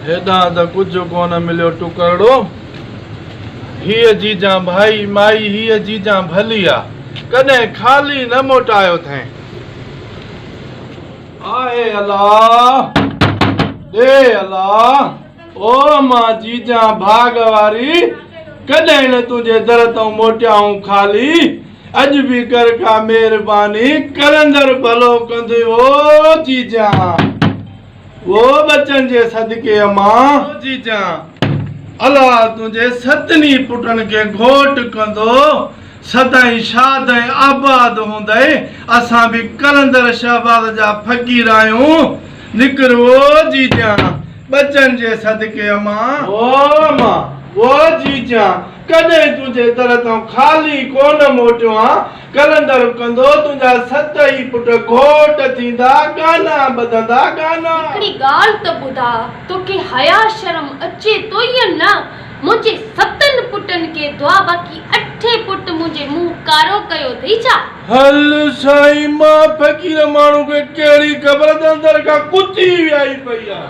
هيڏانهن ته ڪجهه ڪونه مليو ٽڪرڙو. هيء جيجان ڀائي مائي هيء جيجان ڀلي آ، ڪڏهن خالي نه موٽايو ٿئين. آهي الله ڏي الله او مان جيجان ڀاڳ واري، ڪڏهن نه تنهنجي در تئون موٽيائون خالي، اڄ به ڪر ڪا مهرباني، قلندر ڀلو ڪندوئي او جيجان. او ٻچن جي صدقي امان. او جيجان! الله تنهنجي ستني پٽن کي گهوٽ ڪندو، سدائين شاد ۽ آباد هوندئي. اسان به قلندر شهباز جا فقير آهيون. نڪر او جيجان! ٻچن جي صدقي امان. او امان! او جيجان! ڪڏهن تنهنجي در تان خالي ڪونه موٽيو آن. قلندر ڪندو تنهنجا ست ئي پٽ گهوٽ ٿيندا، ڳانا ٻڌندا ڳانا. هڪڙي ڳالهه ته ٻڌاء، توکي حيا شرم اچي ٿو يا نه؟ منهنجي ستن پٽن کي دعا باقي اٺين پٽ منهنجي منهن ڪارو ڪيو اٿئي ڇا؟ هل سائين مان فقير ماڻهو کي ڪهڙي خبر ته اندر کان ڪتي ويائي پئي آ.